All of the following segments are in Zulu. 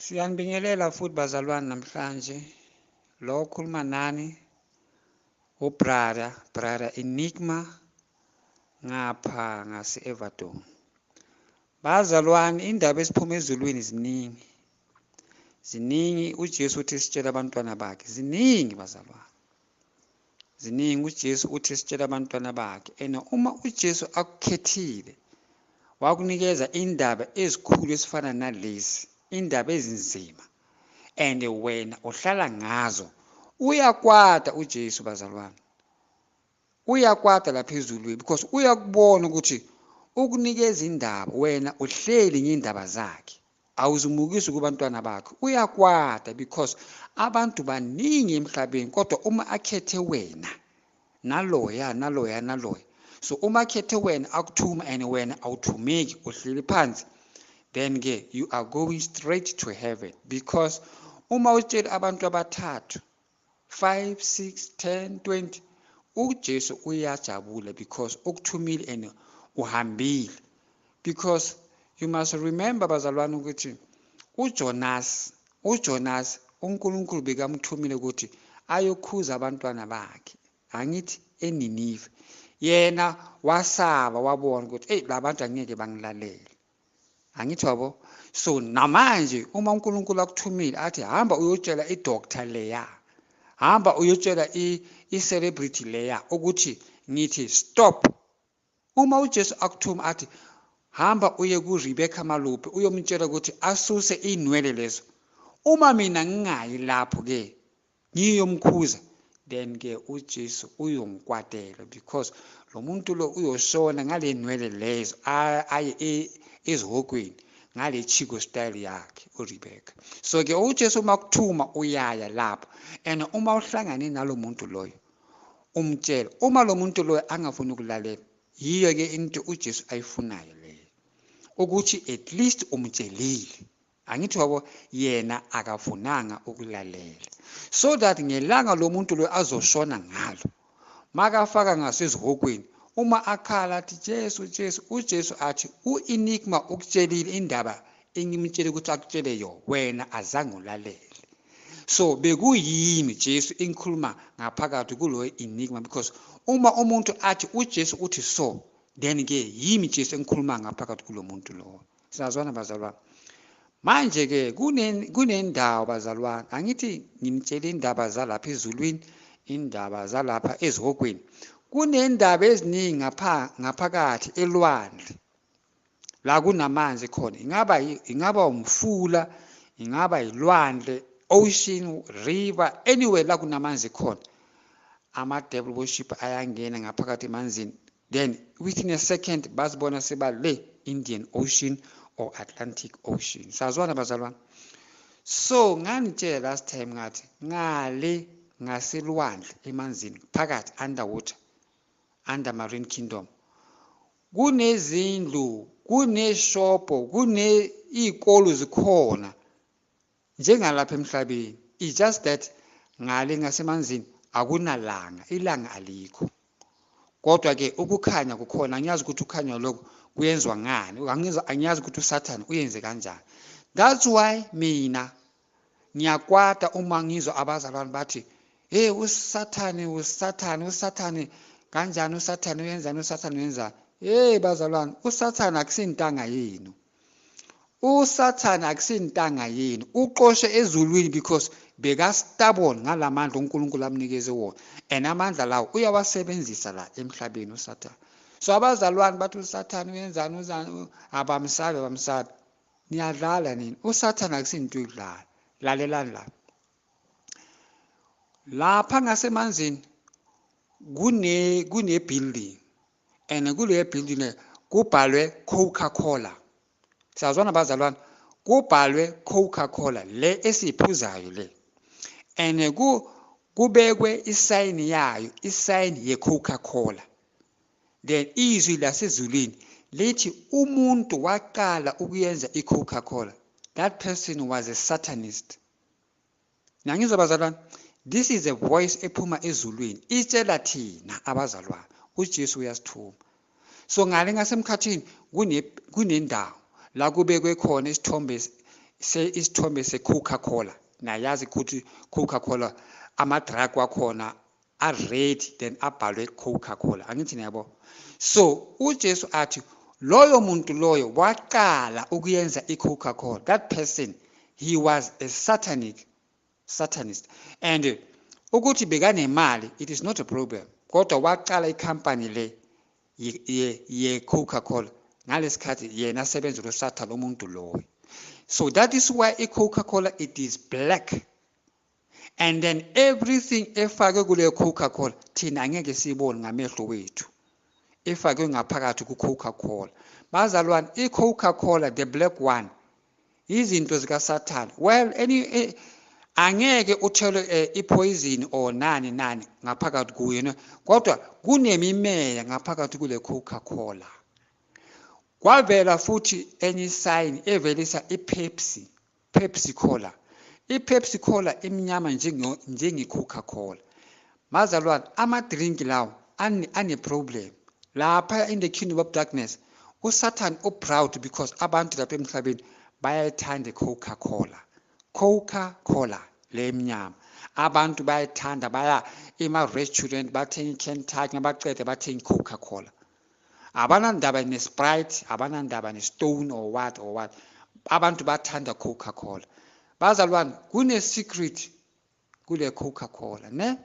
Siyanibingelela futhi bazalwane namhlanje. Lo okhuluma nani ubrother, brother Enigma ngapha ngase-Everton. Bazalwane, indaba esiphuma ezulwini ziningi. Ziningi uJesu uthi sitshela abantwana bakhe. Ziningi bazalwane. Ziningi uJesu uthi sitshela abantwana bakhe. And uma uJesu akukhethile wakunikeza indaba ezikhulu esifana nalezi, indaba ezinzima and wena uhlala ngazo, uyakwata uJesu bazalwane. Uyakwata lapha ezulwini because uyakubona ukuthi ukunikeza indaba wena uhleli ngendaba zakhe. Awuzimukisi kubantwana bakhe. Uyakwata because abantu baningi emhlabeni kodwa uma akhethe wena naloya naloya naloya, so uma akhethe wena akuthuma and wena awuthumeki uhleli phansi, then ke you are going straight to heaven. Because uma utshela abantu abathathu 5 6 10 20, uJesu uyajabula because ukuthumile and uhambile. Because you must remember bazalwane ukuthi uJonas uNkulunkulu bekamthumile ukuthi ayokhuza abantwana bakhe, angithi eNinive. Yena wasaba, wabona ukuthi hey, labantu angeke bangilalele, angithi wabo. So namanje uma uNkulunkulu akuthumile athi hamba uyotshela idoctor leya, hamba uyotshela i-celebrity leya ukuthi ngithi stop. Uma uJesu akuthuma athi hamba uye kuRebecca Malope uyomtshela ukuthi asuse inwele lezo, uma mina ngingayi lapho ke ngiyomkhuza, then ke uJesu uyongikwatela because lo muntu lo uyoshona ngale nwele lezo aye ezihogweni ngale chiko style yakhe uRebecca. So ke uJesu uma kuthuma uyaya lapho, and uma uhlangane nalo muntu loyo umtshela, uma lo muntu loyo angafuni ukulalela, yiyo ke into uJesu ayifunayo leyo, ukuthi at least umtshelile, angithi wabo, yena akafunanga ukulalela, so that ngelanga lo muntu lo azoshona ngalo makafaka ngasezihogweni, uma akhala athi Jesu Jesu, uJesu athi uEnigma ukutshelile indaba engimtshele ukuthi akutshele yo, wena azange ulalele. So bekuyimi Jesu engikhuluma ngaphakathi kulo Enigma, because uma umuntu athi uJesu uthi so, then ke yimi Jesu engikhuluma ngaphakathi kulo muntu lowo. Siyazwana bazalwane? Manje ke kunendawo bazalwane, angithi nginitshela indaba zalapha ezulwini, indaba zalapha ezihogweni. Kunendaba eziningi ngaphakathi elwandle la kunamanzi khona, ingaba umfula, ingaba ilwandle, ocean, river, anywhere la kunamanzi khona, ama-devil worship ayangena ngaphakathi emanzini, then within a second bazibona seba le Indian Ocean or Atlantic Ocean. Sazwana bazalwane? So nganitshela last time ngathi ngale ngaselwandle emanzini phakathi underwater, under marine kingdom, kunezindlu, kuneshopo, kune iy'kolo zikhona njengalapha emhlabeni. It's just that ngale ngasemanzini akunalanga, ilanga alikho, kodwa ke ukukhanya kukhona. Angiyazi ukuthi ukukhanya lokho kuyenzwa ngani, angiyazi ukuthi uSathane uyenze kanjani. That's why mina ngiyakwata uma ngizwa abazalwane bathi hey, uSathane, uSathane, uSathane kanjani, uSathane uyenzani, uSathane uyenzani. Hey bazalwane, uSathane akusintanga yenu, uSathane akusintanga yenu, uxoshe ezulwini because beka stubborn ngalamandla uNkulunkulu amnikeze wona, and amandla lawo uyawasebenzisa la emhlabeni uSathane. So abazalwane bathi uSathane uyenzani, uzani, abamsabi, abamsabi. Niyadlala nini, uSathane akusinto yokudlala. Lalelani la, lapha ngasemanzini kune building, and kule building kubhalwe Coca-Cola. Siyazwana bazalwane? Kubhalwe Coca-Cola le esiyiphuzayo le, and kubekwe isayini yayo, isayini ye-Coca-Cola. Then izwi lasezulwini lithi umuntu waqala ukuyenza i-Coca-Cola, that person was a satanist. Niyangizwa bazalwane? This is a voice ephuma ezulwini itshela thina abazalwane, uJesu uyasithuma. So ngale ngasemkhathini kunendawo la kubekwe khona isithombe Isithombe se-Coca-Cola, nayazi ukuthi Coca-Cola ama-drug wakhona a-red, then abhalwe Coca-Cola, angithi niyabo. So uJesu athi loyo muntu loyo waqala ukuyenza i-Coca-Cola, that person, he was a satanist, and ukuthi bekanemali, it is not a problem, kodwa waqala ikhampani le ye-Coca-Cola ngalesikhathi yena asebenza lo Satan umuntu loyo. So that is why i-Coca-Cola, it is black, and then everything efakwe kule Coca-Cola thina angeke siyibone ngamehlo wethu, efakwe ngaphakathi ku-Coca-Cola. Bazalwane, i-Coca-Cola, the black one, izinto zikaSathane. Well, any angeke uthele ipoison or nani nani ngaphakathi kuyo, kodwa kunemimeya ngaphakathi kule Coca-Cola. Kwavela futhi enye sign evelisa iPepsi, Pepsi Cola. iPepsi Cola imnyama njenge Coca-Cola. Bazalwane, ama-drink lawo ane problem lapha in the kingdom of darkness. uSatan uproud because abantu lapha emhlabeni bayayithanda iCoca-Cola. Coca-Cola le emnyama abantu bayayithanda, baya ema-restaurant bathenga i-Kentucky, mabaqeda bathenga i-Coca-Cola. Abanandaba ne-Sprite, abanandaba ne-Stone or what or what, abantu bathanda Coca-Cola. Bazalwane, kune-secret kule Coca-Cola, ne?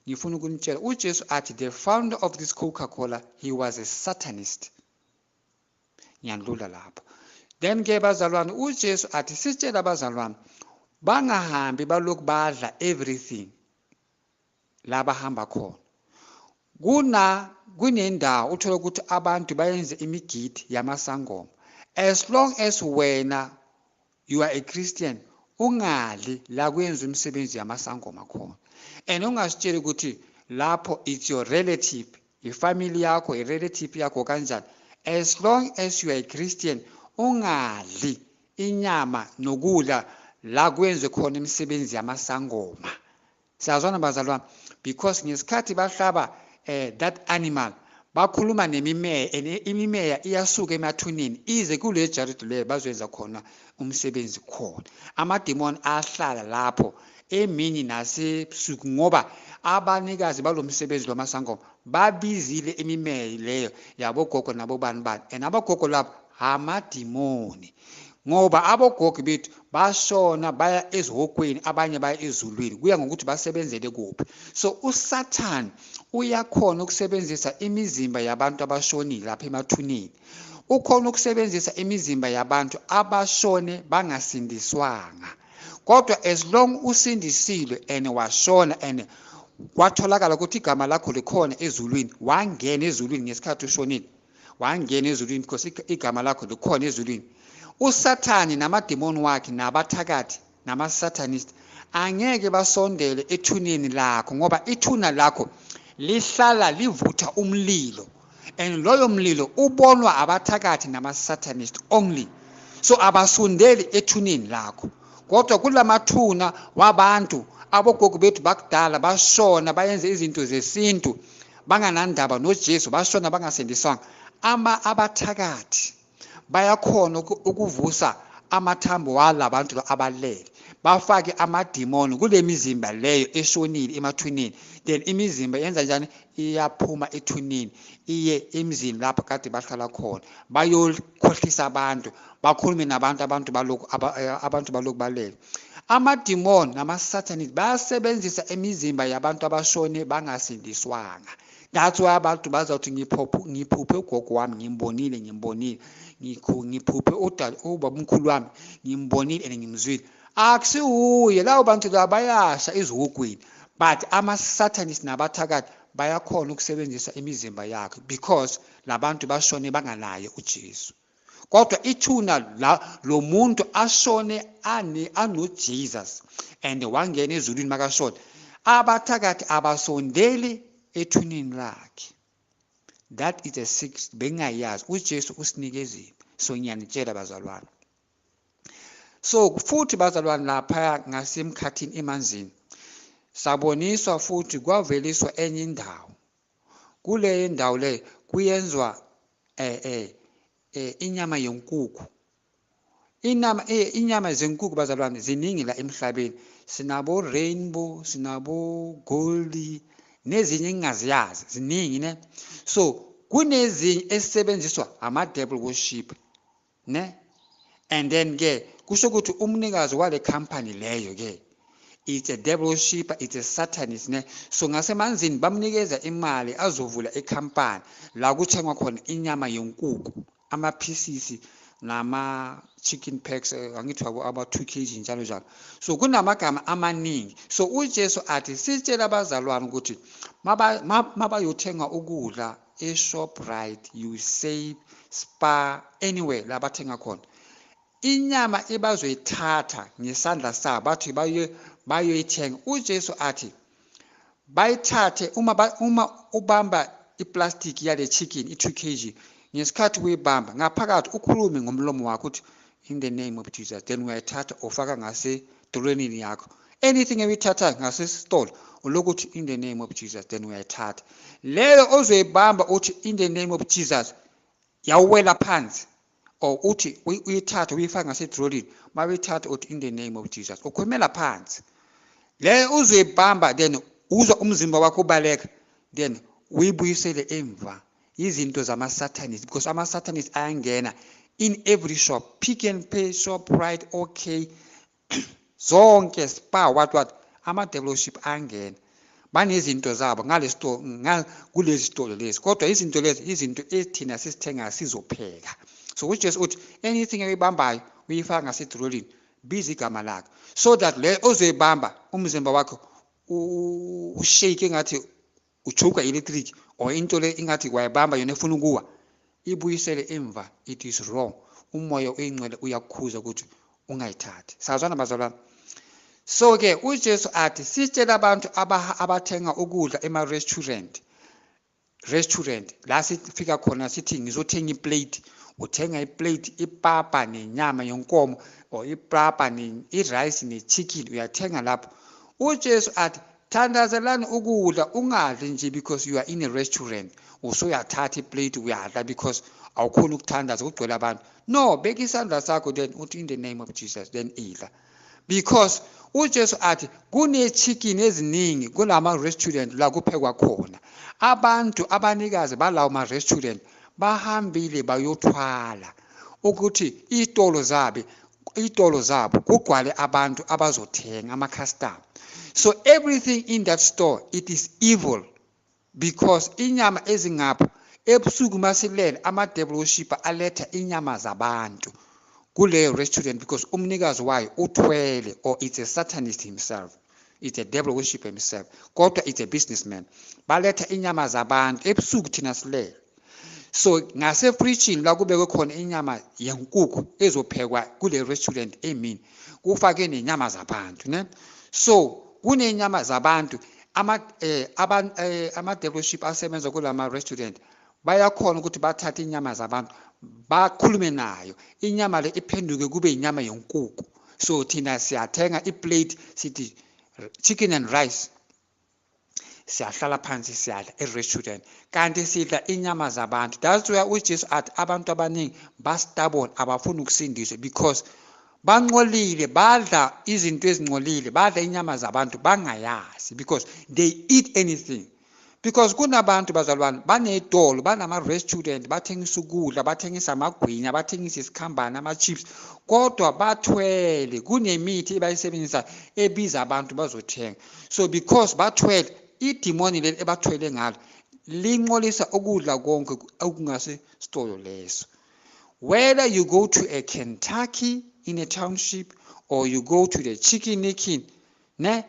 Ngifuna ukunitshela, uJesu athi the founder of this Coca-Cola, he was a satanist. Ngiyandlula lapho. Then ke bazalwane, uJesu athi sitshela abazalwane bangahambi balokhu badla everything la bahamba khona. Kunendawo uthola ukuthi abantu bayenze imigidi yamasangoma. As long as wena you are a Christian, ungadli la kwenza imisebenzi yamasangoma khona, and ungasitsheli ukuthi lapho it's your relative, ifamily yakho, i-relative yakho kanjani. As long as you are a Christian, ungadli inyama nokudla la kwenze khona imisebenzi yamasangoma. Siyazwana bazalwane? Because ngesikhathi bahlaba that animal, bakhuluma nemimeya, and imimeya iyasuka emathuneni ize kule jaridi leyo bazoyenza khona umsebenzi khona. Amademoni ahlala lapho emini nasebusuku, ngoba abanikazi balomsebenzi lwamasangoma babizile imimeya leyo yabogogo nabobani bani, and abogogo labo amadimoni, ngoba abogogo bethu bashona baya ezihogweni, abanye baya ezulwini, kuya ngokuthi basebenzele kuphi. So uSathane uyakhona ukusebenzisa imizimba yabantu abashonile lapha emathuneni, ukhona ukusebenzisa imizimba yabantu abashone bangasindiswanga. Kodwa as long usindisile and washona and kwatholakala ukuthi igama lakho likhona ezulwini, wangena ezulwini ngesikhathi ushonile, wangena ezulwini because igama lakho likhona ezulwini, uSathane namademoni wakhe nabathakathi nama-satanist angeke basondele ethuneni lakho, ngoba ithuna lakho lihlala livutha umlilo, and loyo mlilo ubonwa abathakathi nama-satanist only. So abasondeli ethuneni lakho. Kodwa kulamathuna wabantu abogogo bethu bakudala bashona bayenze izinto zesintu banganandaba noJesu, bashona bangasindiswanga, abathakathi bayakhona ukuvusa amathambo walabantu abalele, bafake amadimoni kule mizimba leyo eshonile emathuneni. Then imizimba yenza njani? Iyaphuma ethuneni iye emzini lapho kade bahlala khona, bayokhohlisa abantu, bakhulume nabantu, abantu balokhu abantu balokhu balele. Amadimoni nama-satanist bayasebenzisa imizimba yabantu abashone bangasindiswanga. That's why abantu bazawuthi ngiphuphe ugogo wami, ngimbonile, ngiphuphe ubabamkhulu wami, ngimbonile and ngimzwile. Akusiwuye, labo bantu laba bayasha ezihogweni, but ama-satanist nabathakathi bayakhona ukusebenzisa imizimba yakhe because labantu bashone banganaye uJesu. Kodwa ithuna la lo muntu ashone ano Jesus and wangena ezulwini makashona, abathakathi abasondeli ethuneni lakhe. That is a secret bengayazi, uJesu usinikezile. So ngiyanitshela bazalwane. So futhi bazalwane, lapha ngasemkhathini emanzini saboniswa futhi kwaveliswa enye indawo. Kule ndawo le kuyenzwa inyama yenkukhu Inyama zenkukhu bazalwane ziningi la emhlabeni. Sinabo rainbow, sinabo goldie, nezinye engingaziyazi, ziningi ne. So kunezinye esebenziswa ama-devil worship ne. And then ke kusho ukuthi umnikazi wale company leyo ke it's a devil worshipper, it's a satanist ne. So ngasemanzini bamnikeza imali azovula ikhampani la kuthengwa khona inyama yenkukhu, ama-pieces nama-chicken packs, angithi aba-2 kg njalo njalo. So kunamagama amaningi. So uJesu athi sitshela abazalwane ukuthi mabayothenga ukudla eShoprite, Usave, Spar, anywhere la bathenga khona inyama ebazoyithatha ngesandla sabo bathi bayoyithenga. uJesu athi bayithathe uma ubamba iplastic yale chicken i-2 kg, ngesikhathi uyibamba ngaphakathi ukhulume ngomlomo wakho uthi in the name of Jesus, then uyayithatha ufaka ngasedolweni yakho. Anything oyithatha ngasesitolo ulokhu uthi in the name of Jesus, then uyayithatha leyo ozoyibamba uthi in the name of Jesus, yawela phansi, or uthi uyithatha uyifaka ngasedrolini, mawuyithatha uthi in the name of Jesus, ukhulumela phansi leyo uzoyibamba, then uzwa umzimba wakho ubaleka, then uyibuyisele emva. Izinto zama-satanist, because ama-satanist ayangena in every shop, Pick n Pay, Shoprite, okay, zonke, Spar, what what, ama-devil worship ayangena, banezinto zabo ngale sitolo, kulezi sitolo lezi. Kodwa izinto lezi izinto ethina sisithenga sizopheka. So uJesu uthi anything oyibambayo uyifaka ngasedrolini, biza igama lakhe, so that le ozoyibamba umzimba wakho ushake engathi uchuka electric or into le ingathi wayibamba yona efuna ukuwa, ibuyisele emva. It is wrong. Umoya oyingcwele uyakukhuza ukuthi ungayithathi. Sazwana bazalwane? So ke uJesu athi sitshela abantu abathenga ukudla ema-restaurant, restaurant la sifika khona sithi ngizothenga iplate, uthenga iplate ipapa nenyama yenkomo or ipapa i-rice ne-chicken, uyathenga lapho. uJesu athi thandazelani ukudla, ungadli nje because you are in a restaurant, usuyathatha iplate uyadla because awukhoni ukuthandaza, kugcwele abantu. No, beka isandla sakho then uthi in the name of Jesus, then idla. Because uJesu athi kune-chicken eziningi kulama restaurant la kuphekwa khona. Abantu abanikazi balawo ma-restaurant bahambile bayothwala ukuthi iy'tolo zabe iy'tolo zabo kugcwale abantu abazothenga, ama-customer. So everything in that store, it is evil, because inyama ezingapha ebusuku masilele ama-devil worshipper aletha inyama zabantu kuleyo restaurant, because umnikazi wayo uthwele or it's a satanist himself, it's a devil worshipper himself, kodwa it's a businessman. Baletha inyama zabantu ebusuku thina silele. So ngasefrijini la kubekwe khona inyama yenkukhu ezophekwa kule restaurant emini, kufake nenyama zabantu ne. So kunenyama zabantu, ama devilship asebenza kulama restaurant bayakhona ukuthi bathathe inyama zabantu bakhulume nayo, inyama le iphenduke kube inyama yenkukhu. So thina siyathenga iplate sithi chicken and rice, siyahlala phansi siyadla e-restaurant, kanti sidla inyama zabantu. That's why uJesu athi abantu abaningi ba-stubborn, abafuni ukusindiswa because bancolile, badla izinto ezingcolile, badla inyama zabantu bangayazi, because they eat anything. Because kunabantu bazalwane baney'tolo, banama-restaurant, bathengisa ukudla, bathengisa amagwinya, bathengisa isikhambane, ama-chips, kodwa bathwele, kunemithi ebayisebenzisayo ebiza abantu bazothenga. So because bathwele, idimoni leli ebathwele ngalo lincolisa ukudla konke okungasesitolo leso. Whether you go to a Kentucky in a township or you go to the Chicken Licken ne,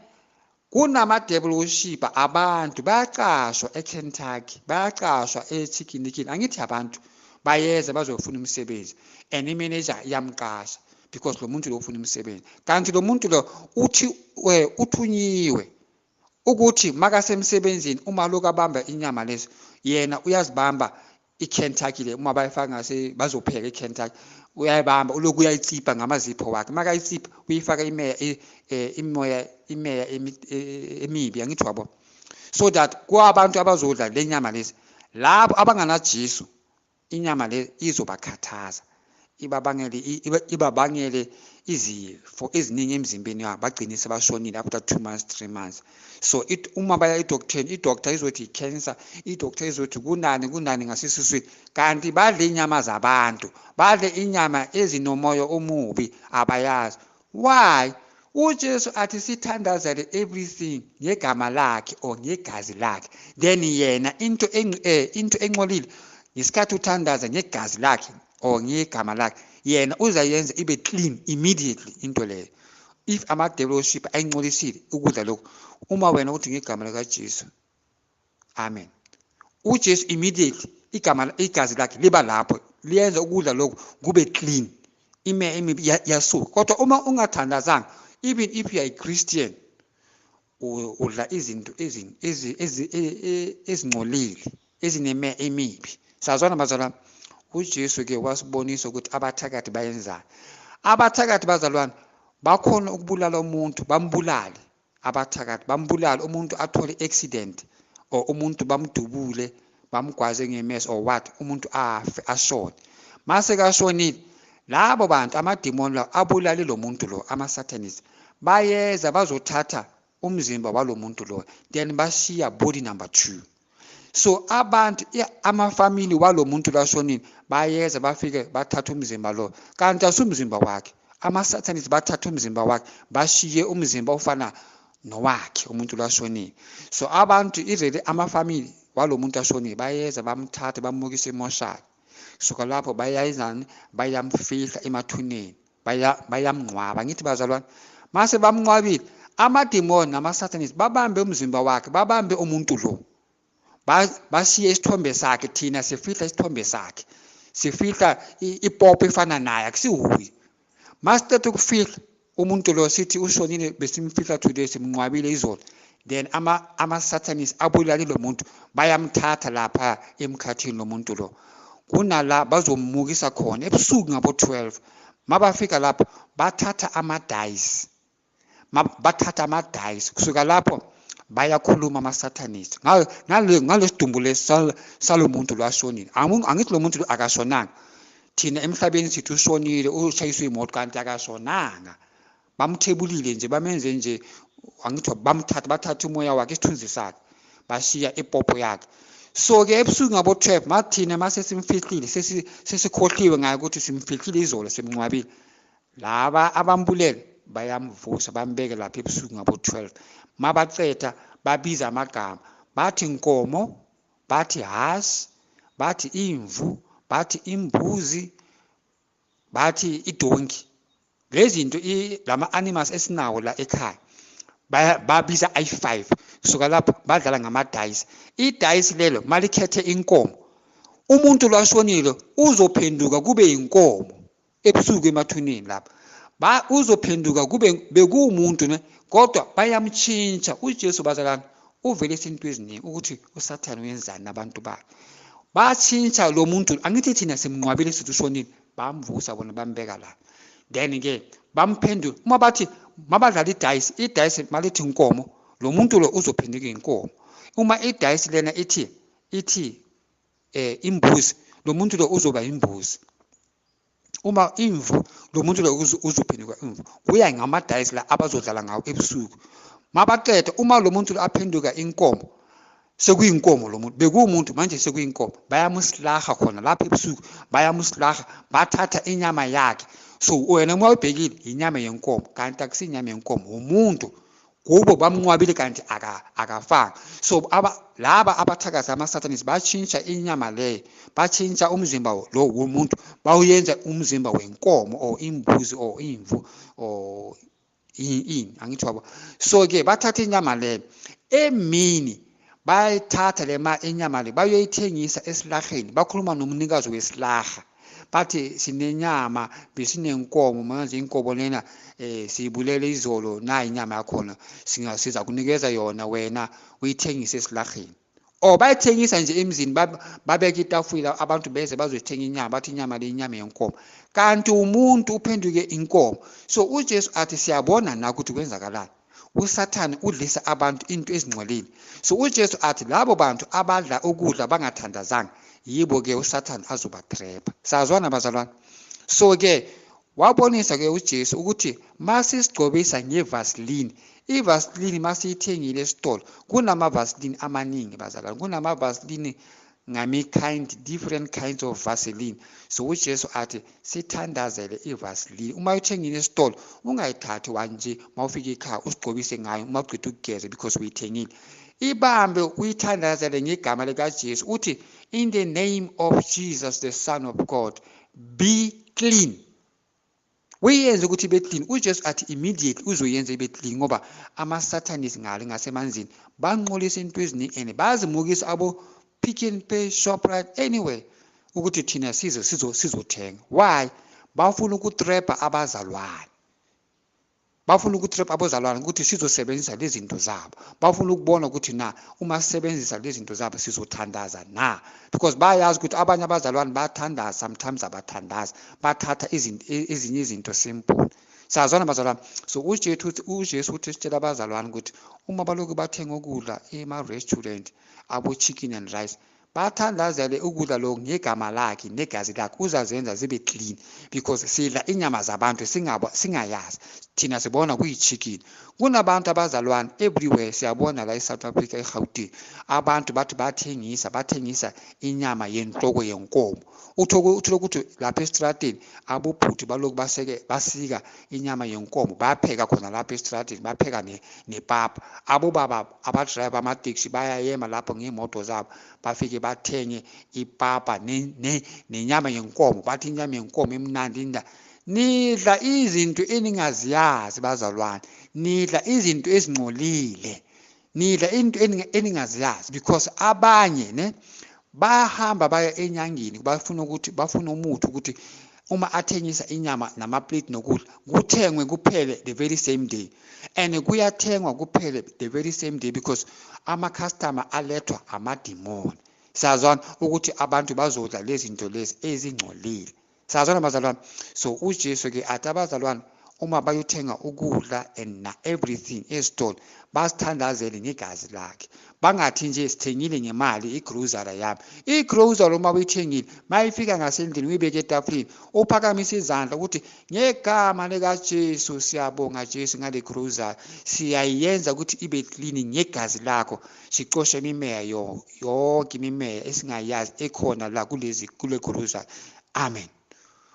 kunama-devil worshipper, abantu bayaqashwa eKentucky, bayaqashwa e-Chicken Licken. Angithi abantu bayeza bazofuna umsebenzi and imanager iyamqasha because lo muntu lo ufuna umsebenzi, kanti lo muntu lo uthi uthunyiwe ukuthi makasemsebenzini uma lokhu abamba inyama lezo, yena uyazibamba iKentucky le, uma bayifaka ngase bazopheka iKentucky, uyayibamba ulokhu uyayitsipha ngamazipho wakhe, makayitsipha uyifaka imoya imeya emibi, angithi wabo, so that kwabantu abazodla le nyama lezi labo abanganaJesu, inyama le izobakhathaza, ibabangele izifo eziningi emzimbeni yabo, bagcine sebashonile after 2 months, 3 months. So uma baya edoctoreni, idoctor izothi i-cancer, idoctor izothi kunani kunani ngasesiswini, kanti badle inyama zabantu, badle inyama ezinomoya omubi, abayazi. Why? uJesu athi sithandazele everything ngegama lakhe or ngegazi lakhe, then yena into engcolile ngesikhathi uthandaza ngegazi lakhe or ngegama lakhe, yena uzayenza ibe clean immediately into leyo. If ama-devilship ayingcolisile ukudla lokhu, uma wena uthi ngegama likaJesu, amen, uJesu immediately igama igazi lakhe liba lapho, liyenza ukudla lokhu kube clean, ime emibi yasuka. Kodwa uma ungathandazanga, even if you are a Christian, udla izinto ezingcolile, ezineme emibi. Sazwana bazalwane? uJesu ke wasibonisa ukuthi abathakathi bayenzani. Abathakathi bazalwane bakhona ukubulala umuntu, bambulale. Abathakathi bambulale umuntu, athole accident, or umuntu bamdubule, bamgwaze ngemesi or what, umuntu afe, ashone. Mase kashonile, labo bantu amadimoni lawo abulale lo muntu lo, ama-Satanists bayeza bazothatha umzimba walo muntu lo, then bashiya body number 2. So abantu amafamili walo muntu lashonile bayeza bafike bathatha umzimba lo, kanti asumzimba wakhe. Ama-Satanists bathatha umzimba wakhe, bashiye umzimba ofana nowakhe umuntu lashonile. So abantu irele amafamili walo muntu ashonile bayeza bamthathe bamukise emoshari. Suka lapho bayayenzani? Bayamfihla emathuneni, bayamngcwaba. Ngithi bazalwane, mase bamngcwabile, amadimoni nama-Satanists babambe umzimba wakhe, babambe umuntu lo, bashiye isithombe sakhe. Thina sifihla isithombe sakhe, sifihla ipopo efana naye, akusihuye. Masiqeda ukufihla umuntu lo, sithi ushonile, besimfihla today, simngcwabile izolo, then ama-Satanists abulale lo muntu, bayamthatha lapha emkhathini lo muntu lo, kunala bazomukisa khona ebusuku ngabo 12. Mabafika lapho bathatha ama-dice, bathatha ama-dice, kusuka lapho bayakhuluma ama-Satanists ngalesidumbu lesi salo muntu lo ashonile. Angithi lo muntu lo akashonanga, thina emhlabeni sithi ushonile, ushayiswe imoto, kanti akashonanga, bamthebulile nje, bamenze nje, angithi bamthatha, bathatha umoya wakhe, isithunzi sakhe, bashiya ipopo yakhe. So-ke ebusuku ngabo 12, mathina mase simfihlile, sesikhohliwe ngaye ukuthi simfihlile izolo, simngcwabile, laba abambulele bayamvusa, bambeke lapha ebusuku ngabo 12. Mabaceda babiza amagama, bathi nkomo, bathi hasi, bathi imvu, bathi imbuzi, bathi idonki. Lezi zinto lama animals esinawo la ekhaya babiza i5. Suka lapho badlala ngama-dice. I-dice lelo malikhethe inkomo, umuntu lo ashonile uzophenduka kube inkomo ebusuku emathuneni lapha. Uzophenduka kube bekuwumuntu ne, kodwa bayamtshintsha. uJesu bazalwane uvele izinto eziningi ukuthi uSathane uyenzani nabantu bakhe. Batshintsha lo muntu, angithi thina simnqwabile sithi ushonile, bamvusa bona bambeka la. Then ke bamphendula, uma bathi mabadlala i-dice, i-dice malithi inkomo, lo muntu lo uzophenduka inkomo. Uma i-dice lena ithi imbuzi, lo muntu lo uzoba imbuzi. Uma imvu, lo muntu lo uzophenduka imvu. Kuya ngama-dice la abazodlala ngawo ebusuku. Mabaqeda, uma lo muntu lo aphenduka inkomo, sekuyinkomo lo muntu, bekuwumuntu manje sekuyinkomo, bayamusilaha khona lapha ebusuku, bayamusilaha, bathatha inyama yakhe. So wena uma ubhekile inyama yenkomo, kanti akusinyama yenkomo, umuntu kubo bamnqwabile kanti akafanga. So laba abathakathi ama-Satanists batshintsha inyama leyo, batshintsha umzimba lo womuntu, bawuyenza umzimba wenkomo or imbuzi or imvu or ini, angithi wabo. So ke bathatha inyama leyo emini, bayayithatha le inyama le bayoyithengisa esilaheni, bakhuluma nomnikazi wesilaha, bathi sinenyama, besinenkomo manje inkomo lena siyibulele izolo, nayi inyama yakhona, siza kunikeza yona wena uyithengise esilaheni. Or bayithengisa nje emzini, babeke itafula abantu beze bazoyithenga inyama, bathi inyama le inyama yenkomo, kanti umuntu uphenduke inkomo. So uJesu athi siyabona na ukuthi kwenzakalani. uSathane udlisa abantu into ezingcolile. So uJesu athi labo bantu abadla ukudla bangathandazanga, yibo ke uSathane azobatrapha. Sazwana bazalwane? So-ke wabonisa-ke uJesu ukuthi masisigcobisa ngevaseline, ivaseline masiyithengile esitolo, kunama-vaseline amaningi bazalwane, kunama-vaseline ngami-kind, different kinds of vaseline. So uJesu athi sithandazele ivaseline. Uma uyithengile esitolo ungayithathi wanje, uma ufika ekhaya usigcobise ngayo uma uqeda ukugeza because uyithengile. Ibambe uyithandazele ngegama likaJesu, uthi in the name of Jesus the Son of God, be clean. Uyenze ukuthi ibe clean. UJesu athi immediately uzoyenza ibe clean, ngoba ama-satanist ngale ngasemanzini banqolisa into eziningi and bazimukisa abo Pick n Pay, Shoprite, anyway, ukuthi thina size sizothenga. Why? Bafuna ukutrapha abazalwane, bafuna ukutrap abazalwane ukuthi sizosebenzisa lezi zinto zabo. Bafuna ukubona ukuthi na uma sisebenzisa lezi zinto zabo sizothandaza na, because bayazi ukuthi abanye abazalwane bayathandaza, sometimes abathandazi, bathatha izinto ezinye izinto simple. Siyazwana bazalwane? So uJesu uthi sitshela abazalwane ukuthi uma balokhu bathenga ukudla ema-restaurant abo-chicken and rice, bathandazele ukudla lokhu ngegama lakhe negazi lakhe, uzazenza zibe clean, because sidla inyama zabantu singayazi thina, sibona kuyi-chicken. Kunabantu abazalwane everywhere, siyabona la e-South Africa, eGauteng, abantu bathi bathengisa inyama yenhloko yenkomo. Uthole ukuthi lapha esitradeni abobhuti balokhu baseke basika inyama yenkomo, bayapheka khona lapha esitradeni, bapheka nepapa. Abobaba abadrayiva amateksi bayayema lapho ngey'moto zabo, bafike bathenge ipapa nenyama yenkomo, bathi inyama yenkomo imnandi. Nidla izinto eningaziyazi bazalwane, nidla izinto ezingcolile, nidla into eningaziyazi, because abanye ne bayahamba baya enyangeni, bafuna ukuthi bafuna umuthi ukuthi uma athengisa inyama namaplate nokudla kuthengwe kuphele the very same day, and kuyathengwa kuphele the very same day, because ama-customer alethwa amadimoni. Siyazwana ukuthi abantu bazodla lezi zinto lezi ezingcolile. Siyazwana bazalwane? So uJesu-ke athi abazalwane uma bayothenga ukudla and na everything esitolo, basithandazele ngegazi lakhe, bangathi nje sithengile ngemali igrocery yami. Igrocery uma uyithengile, mayifika ngasendlini uyibeke etafuleni, uphakamise izandla ukuthi ngegama likaJesu, siyabonga Jesu ngale grocery, siyayenza ukuthi ibe clean ngegazi lakho, sicoshe imimeya yonke imimeya esingayazi ekhona la kulezi kule grocery. Amen.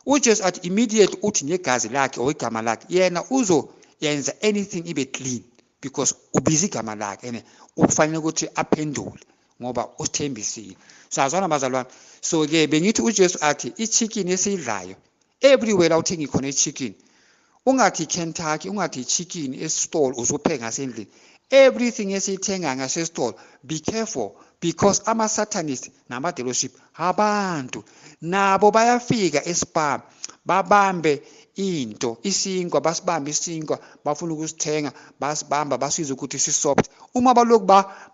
uJesu athi immediately uthi ngegazi lakhe or igama lakhe, yena uzoyenza anything ibe clean, because ubiza igama lakhe and ufanele ukuthi aphendule ngoba usithembisile. Siyazwana bazalwane? So-ke bengithi uJesu athi i-chicken esiyidlayo everywhere la uthengi khona i-chicken, ungathi Kentucky, ungathi chicken esitolo uzopheka ngasendlini, everything esiyithenga ngasesitolo, be careful, because ama-satanist nama-dealership abantu nabo bayafika eSpar, babambe into isinkwa, basibambe isinkwa, bafuna ukusithenga, basibamba basizwe ukuthi si-soft. Uma balokhu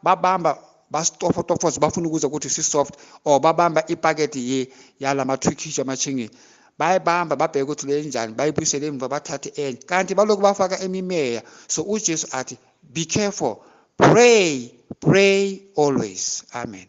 babamba basitofotofoza, bafuna ukuza ukuthi si-soft, or babamba ipaketi yalama-Turkish amachingini, bayibamba babheke ukuthi le njani, bayibuyisele emva, bathathe enye, kanti balokhu bafaka imimeya. So uJesu athi be careful, pray, pray always. Amen.